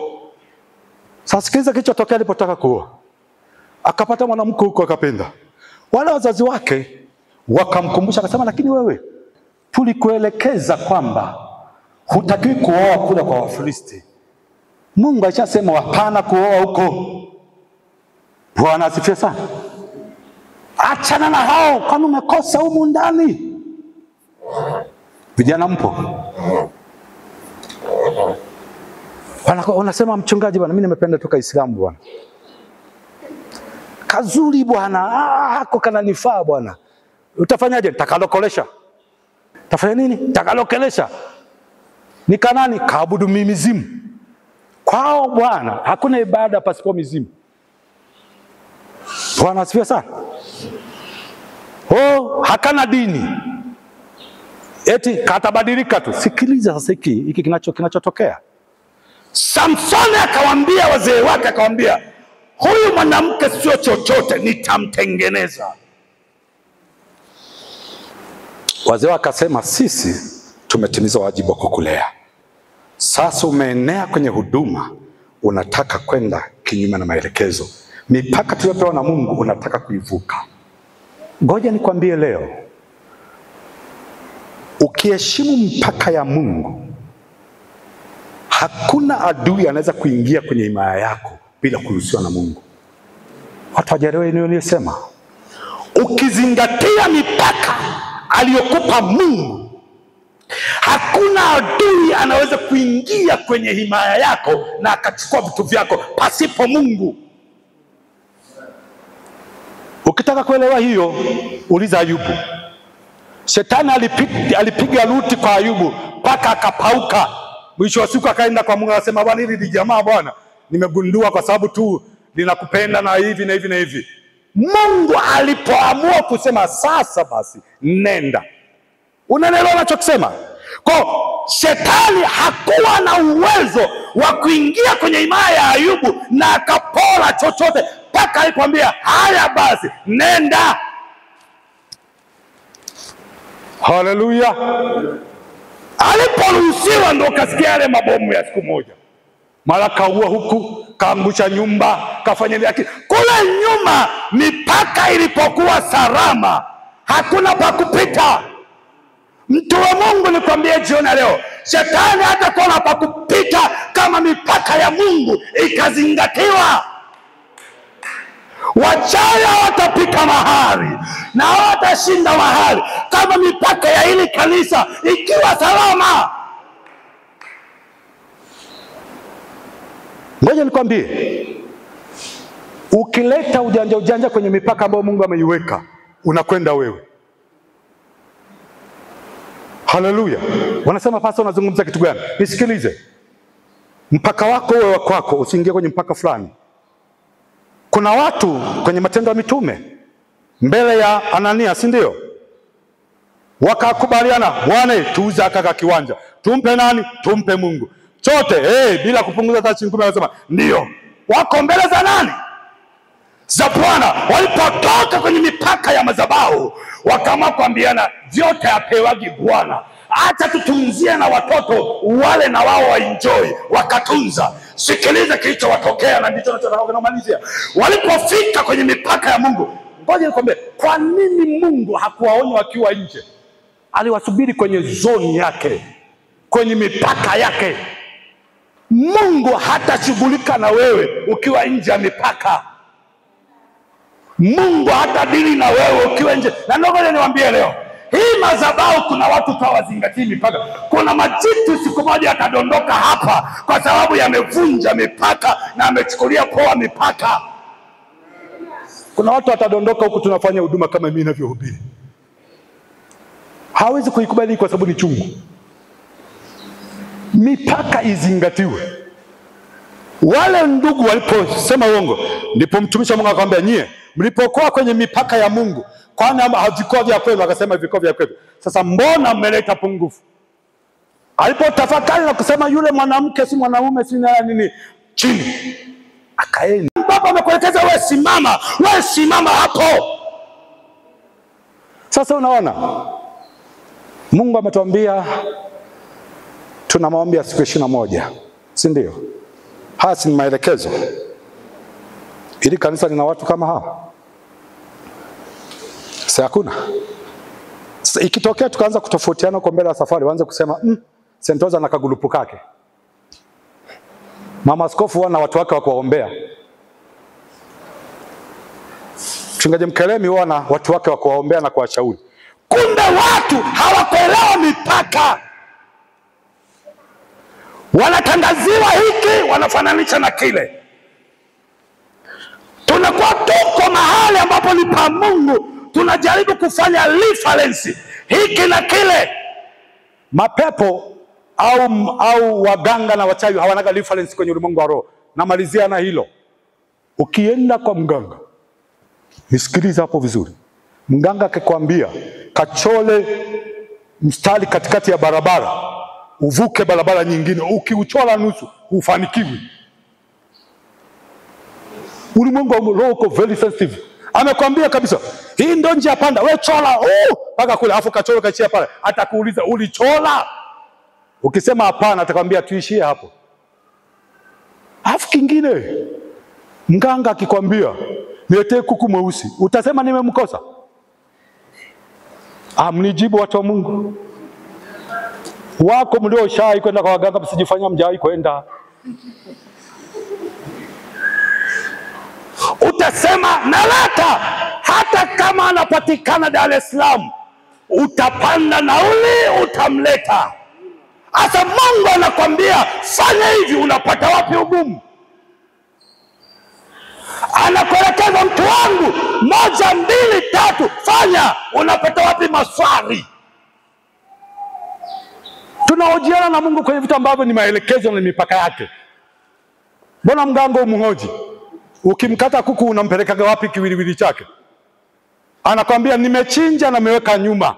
Sasa sikiliza kilichotokea alipotaka kuoa. Akapata mwanamke huko akapenda. Wale wazazi wake wakamkumbusha, akasema lakini wewe tulikuelekeza kwamba hutakiwi kuoa kule kwa Wafilisti. Mungu alishasema hapana kuoa huko. Bwana asifiwe sana. Achana na hao, kwani umekosa humu ndani? Vijana mpo? Wanasema mchungaji bwana, mimi nimependa toka Islamu bwana. Kazuri bwana, hako kananifaa bwana. Utafanyaje? Nitakalokolesha. Tafanya nini? Nitakalokelesha. Ni kanani? Kaabudu mizimu. Kwao bwana, hakuna ibada pasipo mizimu. Bwana asifiwe sana. Oh, hakana dini. Eti katabadilika tu. Sikiliza sasa hiki kinachotokea. Samsoni akawaambia wazee wake, akawaambia huyu mwanamke sio chochote, nitamtengeneza. Wazee wakasema sisi tumetimiza wajibu wa kukulea. Sasa umeenea kwenye huduma, unataka kwenda kinyume na maelekezo. Mipaka tuliyopewa na Mungu unataka kuivuka. Ngoja nikwambie leo, ukiheshimu mpaka ya Mungu, hakuna adui anaweza kuingia kwenye himaya yako bila kuruhusiwa na Mungu. Watu hawajaelewa niliyosema. Ukizingatia mipaka aliyokupa Mungu, hakuna adui anaweza kuingia kwenye himaya yako na akachukua vitu vyako pasipo Mungu. Ukitaka kuelewa hiyo, uliza Ayubu. Shetani alipiga luti kwa Ayubu mpaka akapauka. Mwisho wa siku akaenda kwa Mungu akasema, bwana hili ni jamaa bwana, nimegundua kwa sababu tu ninakupenda na hivi na hivi na hivi. Mungu alipoamua kusema sasa basi nenda. Unaelewa anachokisema? Kwa shetani hakuwa na uwezo wa kuingia kwenye himaya ya Ayubu na akapora chochote mpaka alipoambia haya basi nenda. Haleluya. Aliporuhusiwa ndo kasikia yale mabomu ya siku moja. Mara kaua huku, kaangusha nyumba, kafanya yake. Kule nyuma mipaka ilipokuwa salama, hakuna pa kupita. Mtu wa Mungu nikwambie jioni leo, shetani hatakuwa na pa kupita kama mipaka ya Mungu ikazingatiwa. Wachawi watapita mahali na watashinda mahali kama mipaka ya hili kanisa ikiwa salama. Ngoja nikwambie, ukileta ujanja ujanja kwenye mipaka ambayo Mungu ameiweka, unakwenda wewe. Haleluya. Wanasema pastor unazungumza kitu gani? Nisikilize. Mpaka wako wewe kwako, usiingie kwenye mpaka fulani. Kuna watu kwenye Matendo ya Mitume mbele ya Anania, si ndio? Wakakubaliana, bwana tuuze kaka kiwanja. Tumpe nani? Tumpe Mungu. Chote, bila kupunguza hata shilingi 10. Anasema ndio. Wako mbele za nani? Za Bwana. Walipotoka kwenye mipaka ya madhabahu, wakaamua kuambiana vyote apewagi Bwana, acha tutunzie na watoto wale na wao waenjoy. Wakatunza. Sikiliza kilichowatokea na ndicho nachotaka kumalizia. Walipofika kwenye mipaka ya Mungu, ngoja nikwambie kwa nini Mungu hakuwaonya wakiwa nje. Aliwasubiri kwenye zoni yake, kwenye mipaka yake. Mungu hatashughulika na wewe ukiwa nje ya mipaka. Mungu hatadili na wewe ukiwa nje. Na ngoja niwaambie leo, hii madhabahu kuna watu hawazingatii mipaka. Kuna majitu siku moja yatadondoka hapa kwa sababu yamevunja mipaka na amechukulia poa mipaka. Kuna watu watadondoka huku tunafanya huduma kama mimi ninavyohubiri. Hawezi kuikubali kwa sababu ni chungu. Mipaka izingatiwe. Wale ndugu waliposema uongo, ndipo mtumishi wa Mungu akamwambia, nyie mlipokuwa kwenye mipaka ya Mungu, kwani havikuwa vya kwenu? Akasema vilikuwa vya kwetu. Sasa mbona mmeleta pungufu? Alipotafakari na kusema yule mwanamke si mwanaume si nini, chini akaenda. Baba amekuelekeza wewe simama, wewe simama hapo. Sasa unaona Mungu ametuambia tuna maombi ya siku 21, si ndio? Haya si maelekezo. Ili kanisa lina watu kama hawa? Sasa hakuna. Sasa ikitokea tukaanza kutofautiana kwa mbele ya safari, waanze kusema Sentoza na kagulupu kake. Mama askofu wana watu wake wa kuwaombea. Mchungaji Mkelemi wana watu wake wa kuwaombea na kuwashauri. Kumbe watu hawakuelewa mipaka. Wanatangaziwa hiki, wanafananisha na kile. Tunakuwa tuko mahali ambapo ni pa Mungu, tunajaribu kufanya reference hiki na kile. Mapepo au waganga na wachawi hawanaga reference kwenye ulimwengu wa roho. Namalizia na hilo. Ukienda kwa mganga, nisikilize hapo vizuri. Mganga akikwambia kachole mstari katikati ya barabara, uvuke barabara nyingine, ukiuchola nusu hufanikiwi. Ulimwengu wa roho uko very sensitive. Amekwambia kabisa, hii ndio njia panda, wewe chola mpaka kule, afu kachola kaachia pale. Atakuuliza ulichola? Ukisema hapana, atakwambia tuishie hapo. Afu kingine, mganga akikwambia niletee kuku mweusi, utasema nimemkosa? Mnijibu watu wa Mungu. Wako mlioshai kwenda kwa waganga, msijifanya mjai kwenda. Utasema naleta, hata kama anapatikana Dar es Salaam, utapanda nauli utamleta. Asa Mungu anakwambia fanya hivi, unapata wapi ugumu? Anakuelekeza mtu wangu, 1 2 3 fanya, unapata wapi maswali? Tunahojiana na Mungu kwenye vitu ambavyo ni maelekezo na mipaka yake. Mbona mganga umhoji? Ukimkata kuku unampeleka wapi kiwiliwili chake? Anakwambia nimechinja na nimeweka nyuma,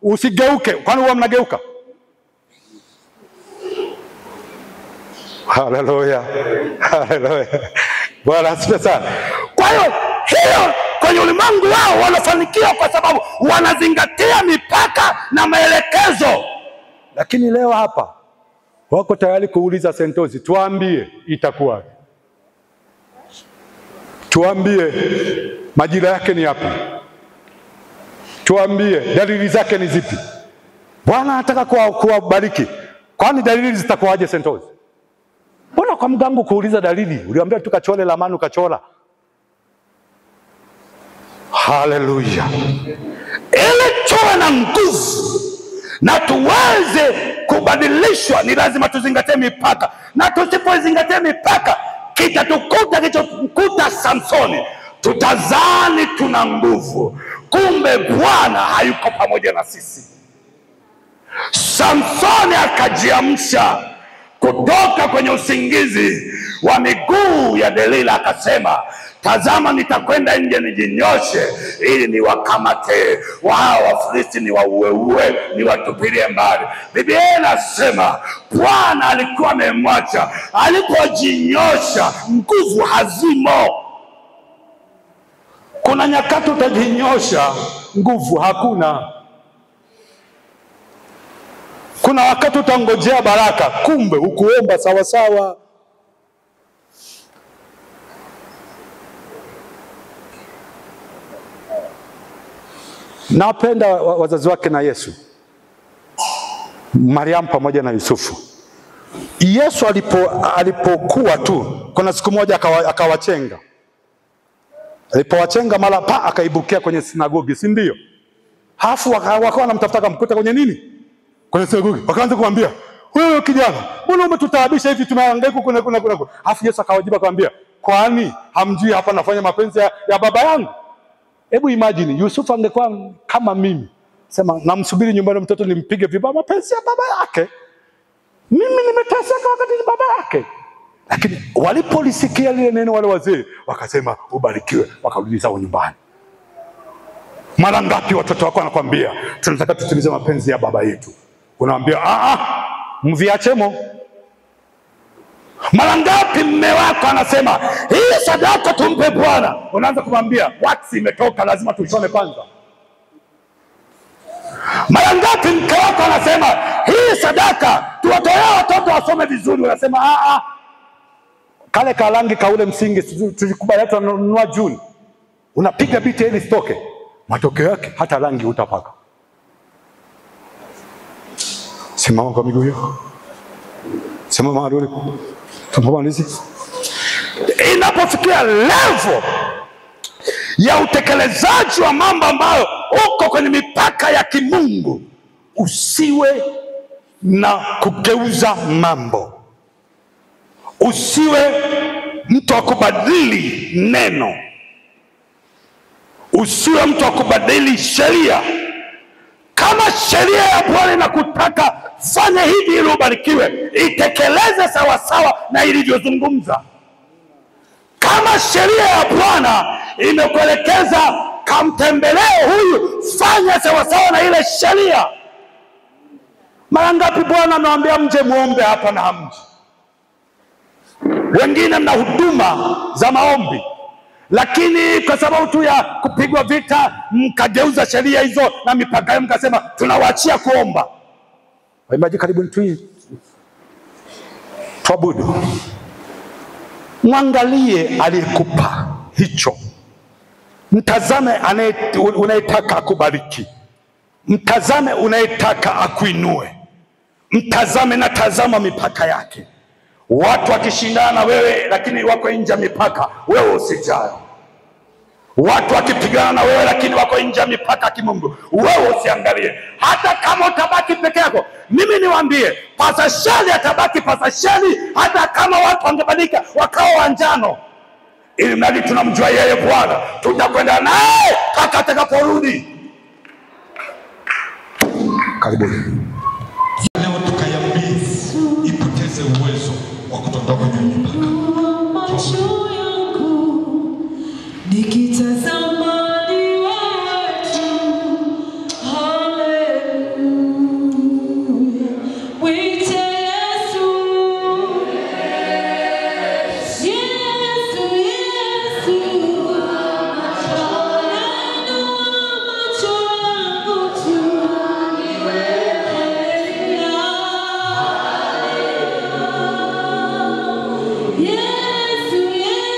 usigeuke. Kwani huwa mnageuka? Haleluya, haleluya. Bwana asifiwe sana. Kwa hiyo hiyo kwenye ulimwengu wao wanafanikiwa kwa sababu wanazingatia mipaka na maelekezo. Lakini leo hapa wako tayari kuuliza Sentozi, tuambie itakuwa, tuambie majira yake ni yapi, tuambie dalili zake ni zipi. Bwana anataka kuwabariki. Kwani dalili zitakuwaje Sentozi? Mbona kwa mgangu kuuliza dalili? Uliambia tu kachole lamani ukachola. Haleluya. Ili tuwe na nguvu na tuweze kubadilishwa, ni lazima tuzingatie mipaka. Na tusipozingatia mipaka, kitatukuta kilichomkuta Samsoni. Tutazani tuna nguvu, kumbe Bwana hayuko pamoja na sisi. Samsoni akajiamsha kutoka kwenye usingizi wa miguu ya Delila, akasema tazama, nitakwenda nje nijinyoshe ili niwakamate wao Wafilisti, niwaueue, niwatupilie mbali. Biblia inasema Bwana alikuwa amemwacha. Alipojinyosha nguvu hazimo. Kuna nyakati utajinyosha nguvu hakuna. Kuna wakati utangojea baraka, kumbe hukuomba sawa sawa. Napenda wazazi wake na Yesu, Mariam pamoja na Yusufu. Yesu alipokuwa tu, kuna siku moja akawachenga. Alipowachenga mara pa akaibukia kwenye sinagogi, si ndio? Hafu wakawa wanamtafuta, akamkuta kwenye nini? Kwenye sinagogi. Wakaanza kumwambia, wewe kijana, mbona umetutaabisha hivi, tumehangaika kuna. Hafu Yesu akawajibu akamwambia, Kwani hamjui hapa nafanya mapenzi ya baba yangu? Hebu imagine Yusufu angekuwa kama mimi, sema namsubiri nyumbani mtoto nimpige vibaya, mapenzi ya baba yake. Mimi nimeteseka wakati ni baba yake. Lakini walipolisikia lile neno wale wazee wakasema ubarikiwe, wakarudi zao nyumbani. Mara ngapi watoto wako wanakuambia tunataka tutimize mapenzi ya baba yetu, unaambia mviachemo. Mara ngapi mume wako anasema hii sadaka tumpe Bwana, unaanza kumwambia wax imetoka, lazima tuishone kwanza. Mara ngapi mke wako anasema hii sadaka tuwatolee watoto wasome vizuri, unasema kale karangi kaule msingi tulikubaliana tunanunua June, unapiga biti ili sitoke. Matokeo yake hata rangi hutapaka. Simama kwa miguu yako. Simama mahali ulipo. Tumalize. Inapofikia level ya utekelezaji wa mambo ambayo uko kwenye mipaka ya kimungu, usiwe na kugeuza mambo. Usiwe mtu wa kubadili neno. Usiwe mtu wa kubadili sheria. Kama sheria ya Bwana inakutaka fanya hivi ili ubarikiwe, itekeleze sawa sawa na ilivyozungumza. Kama sheria ya Bwana imekuelekeza kamtembelee huyu, fanya sawa sawa na ile sheria. Mara ngapi Bwana amewaambia mje muombe hapa na hamji? Wengine mna huduma za maombi, lakini kwa sababu tu ya kupigwa vita mkageuza sheria hizo na mipaka yenu, mkasema tunawaachia kuomba. Waimbaji karibuni tu tuabudu. Mwangalie aliyekupa hicho. Mtazame unayetaka akubariki. Mtazame unayetaka akuinue. Mtazame na tazama mipaka yake. Watu wakishindana na wewe lakini wako nje ya mipaka, wewe usijali. Watu wakipigana na wewe lakini wako nje ya mipaka kimungu, wewe usiangalie. Hata kama utabaki peke yako, mimi niwaambie, pasashali atabaki pasashali hata kama watu wangebadilika wakawa wanjano. Ili mradi tunamjua yeye Bwana, tutakwenda naye mpaka atakaporudi. Karibuni. Leo tukayambii ipoteze uwezo wa kutotoka kwenye mipaka. Macho yangu nikitazama ni wewe tu. Haleluya. Mwite Yesu. Yesu, Yesu. Macho yangu tu ni wewe. Yesu, Yesu.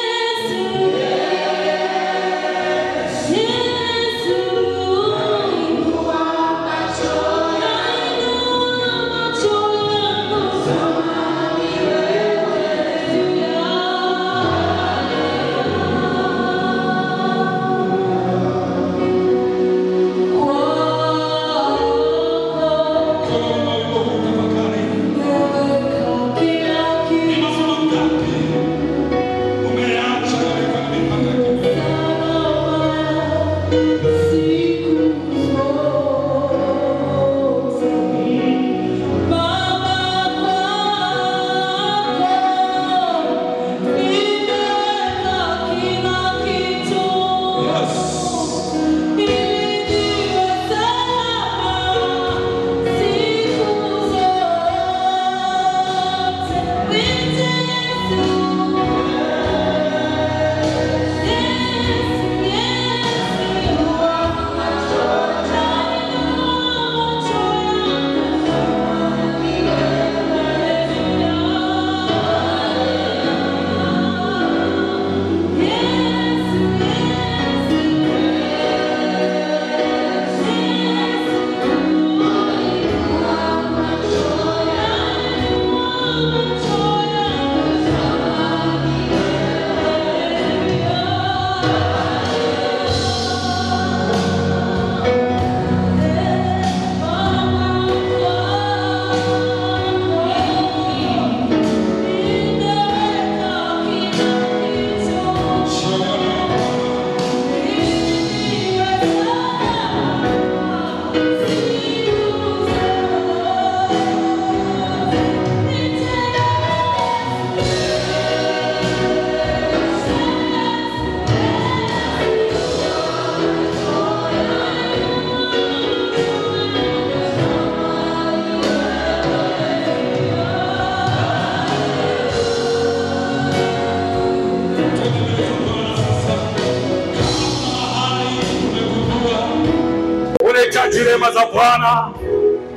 Unahitaji rehema za Bwana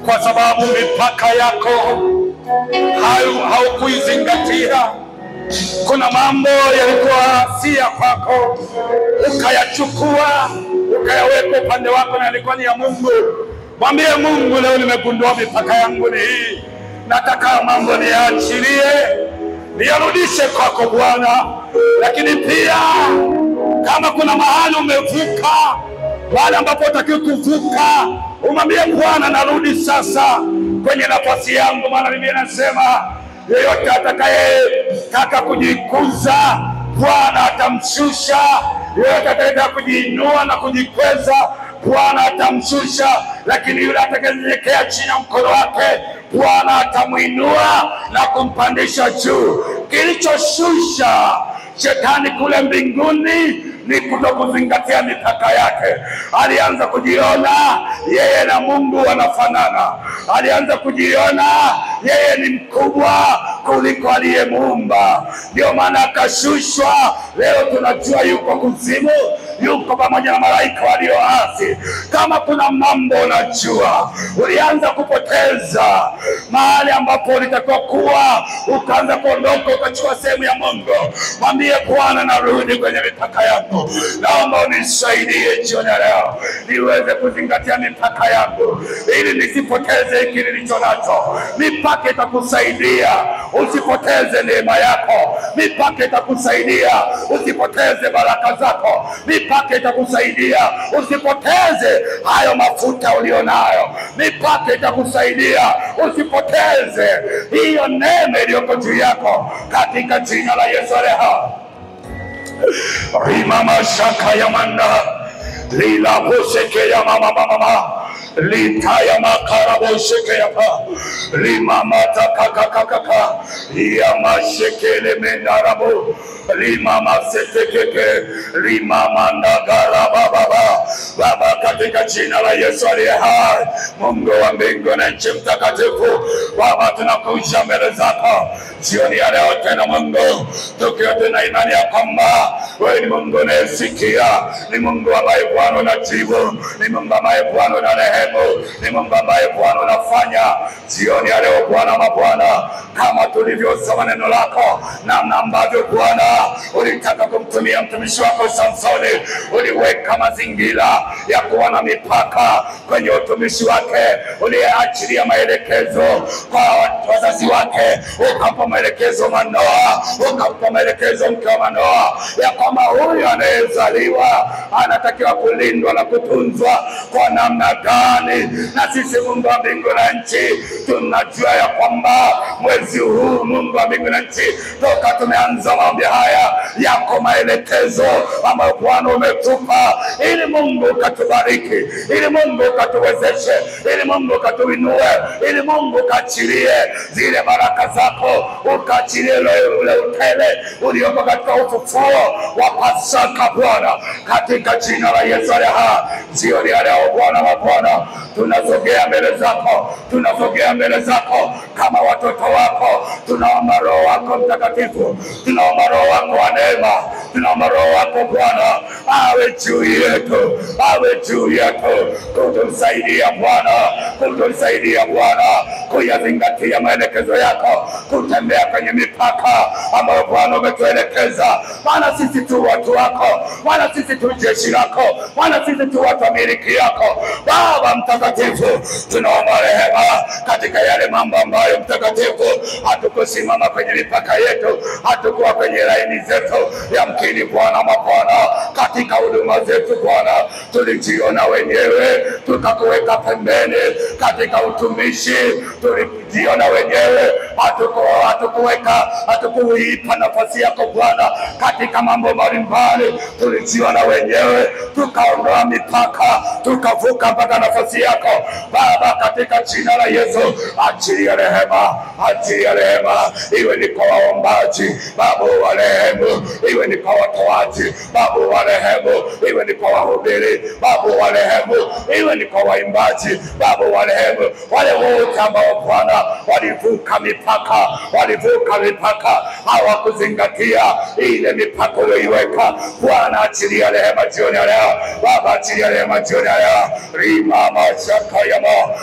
kwa sababu mipaka yako haukuizingatia. Kuna mambo yalikuwa si ya kwako, ukayachukua ukayaweka upande wako na yalikuwa ni ya Mungu. Mwambie Mungu, leo nimegundua mipaka yangu ni hii, nataka mambo niachilie, niyarudishe kwako Bwana. Lakini pia kama kuna mahali umevuka, wale ambapo hutakiwi kuvuka, umwambie Bwana, narudi sasa kwenye nafasi yangu. Maana Biblia inasema yeyote atakayetaka kujikuza Bwana atamshusha, yeyote atakayetaka kujiinua na kujikweza Bwana atamshusha, lakini yule atakayenyenyekea chini ya mkono wake Bwana atamuinua na kumpandisha juu. Kilichoshusha shetani kule mbinguni ni kutokuzingatia mipaka yake. Alianza kujiona yeye na Mungu wanafanana. Alianza kujiona yeye ni mkubwa kuliko aliyemuumba. Ndio maana akashushwa. Leo tunajua yuko kuzimu, yuko pamoja na malaika walioasi. Kama kuna mambo unajua ulianza kupoteza mahali ambapo ulitakiwa kuwa, ukaanza kuondoka ukachukua sehemu ya Mungu, mwambie Bwana, narudi kwenye mipaka yangu, naomba unisaidie jioni ya leo niweze kuzingatia mipaka yangu ili nisipoteze hiki nilicho nacho. Mipaka itakusaidia usipoteze neema yako. Mipaka itakusaidia usipoteze baraka zako. Mipaka itakusaidia usipoteze hayo mafuta ulionayo. Mipaka itakusaidia usipoteze hiyo neema iliyoko juu yako, katika jina la Yesu leo. Rimama shaka ya manda lila bosheke ya mama mama lita ya makara bosheke ya pa limama takakakaka ya mashekele mendarabo limama setekeke limama ndagara baba baba, katika jina la Yesu aliye hai, Mungu wa mbingu na nchi mtakatifu, Baba, tunakuja mbele zako jioni ya leo tena Mungu, tukiwa tuna imani ya kwamba wewe ni Mungu unayesikia, ni Mungu ambaye Bwana unajibu, ni Mungu ambaye Bwana unarehemu, ni Mungu ambaye Bwana unafanya. Jioni ya leo Bwana mabwana, kama tulivyosoma neno lako, namna ambavyo Bwana ulitaka kumtumia mtumishi wako Samsoni, uliweka mazingira ya kuwa na mipaka kwenye utumishi wake, uliachilia maelekezo kwa wazazi wake, ukampa maelekezo Manoa, ukampa maelekezo mke wa Manoa ya kwamba huyu anayezaliwa anatakiwa kulindwa na kutunzwa kwa namna gani. Na sisi Mungu wa mbingu na nchi tunajua ya kwamba mwezi huu Mungu wa mbingu na nchi, toka tumeanza maombi haya, yako maelekezo ambayo Bwana umetupa ili Mungu ukatubariki, ili Mungu ukatuwezeshe, ili Mungu ukatuinue, ili Mungu ukaachilie zile baraka zako, ukaachilie ule utele ulioko katika ufufuo wa Pasaka Bwana, katika jina la Yesu aliye hai. Jioni ya leo Bwana wa Bwana, tunasogea mbele zako, tunasogea mbele zako kama watoto wako. Tunaomba Roho wako Mtakatifu, tunaomba Roho wako wa neema, tunaomba Roho wako Bwana awe juu yetu, awe juu yetu, kutusaidia Bwana, kutusaidia Bwana kuyazingatia maelekezo yako, kutembea kwenye mipaka ambayo Bwana umetuelekeza. Maana sisi tu watu wako, maana sisi tu jeshi lako, maana sisi tu watu wa miliki yako. Baba Mtakatifu, tunaomba rehema katika yale mambo ambayo Mtakatifu hatukusimama kwenye mipaka yetu, hatukuwa kwenye laini zetu. Yamkini Bwana mabwana, katika huduma zetu Bwana tulijiona wenyewe tukakuweka pembeni. Katika utumishi tulijiona wenyewe, hatukuweka, hatukuipa nafasi yako Bwana. Katika mambo mbalimbali tulijiona wenyewe, tukaondoa mipaka, tukavuka mpaka nafasi yako Baba. Katika jina la Yesu, achilia rehema, achilia rehema, iwe ni kwa waombaji Baba wa rehemu, iwe ni kwa watoaji Baba wa rehemu, iwe ni kwa wahubiri Baba wa rehemu, iwe ni kwa waimbaji Baba wa rehemu, wale wote ambao Bwana walivuka mipaka mipaka, walivuka mipaka, hawakuzingatia ile mipaka uliyoiweka. Bwana, achilia rehema jioni ya leo. Baba, achilia rehema jioni ya leo. Rima mashaka yamo.